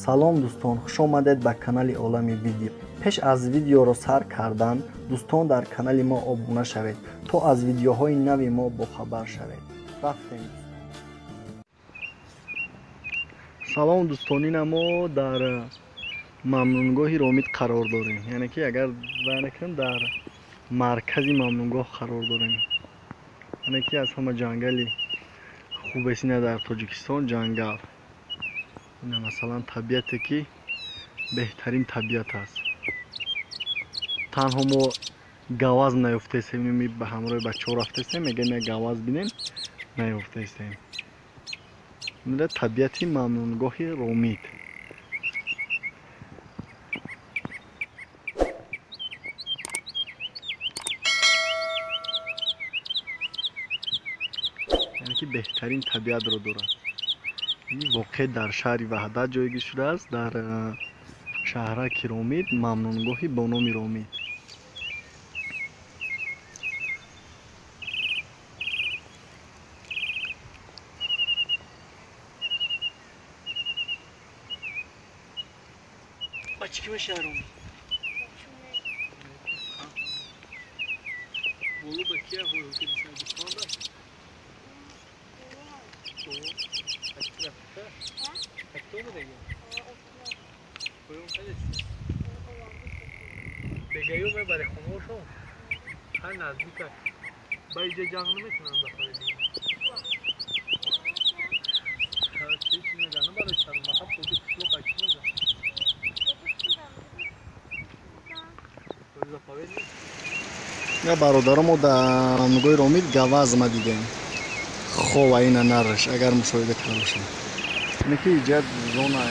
Салом дӯстон, хуш омадед ба канали Олами Видео. Пеш аз видеоро сар кардан, дӯстон дар канали мо обуна шавед, то аз видеоҳои нави мо бохабар шавед. Рафтем. Салом дӯстон, ина мо дар мамнунгоҳи Ромит қарор дорем. Яъне ки агар вай накунем, дар маркази мамнунгоҳ қарор дорем. Яъне ки аз ҳама ҷангали хубест ина дар Тоҷикистон ҷангал. Ина масалан табиате ки беҳтарин табиат аст. Танҳо мо гаваз наёфтаистем, ба ҳамроҳи бачаҳо рафтаистем, мегӯем як гаваз бинем, наёфтаистем. Ина табиати мамнунгоҳи Ромит. Яъне ки беҳтарин табиатро дорад. Ин воқеъ дар шаҳри Ваҳдат ҷойгир шудааст, дар шаҳраки Ромит, мамнунгоҳи бо номи Ромит. Бачи ки мешава Ромит? Болу ба кия ҳоё ки дуконда? Бегаё мебаре хонаошон, ҳар наздика ба иҷа ҷанг наметунанд зафари дигар. Чӣ мезанам барои чаромаха поди қишлоқ а чӣ мезанам? Я бародаро, мо дар мамнугоҳи Ромит гаваз ма дидем. Хова ина нараш, агар мушоҳида карда бошем. Ине ки иҷа зона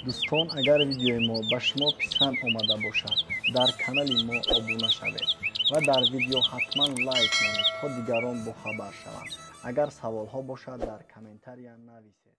Дӯстон, агар видеои мо ба шумо писанд омада бошад, дар канали мо обуна шавед ва дар видео ҳатман лайк монед, то дигарон бохабар шаванд. Агар саволҳо бошад, дар комментария нависед.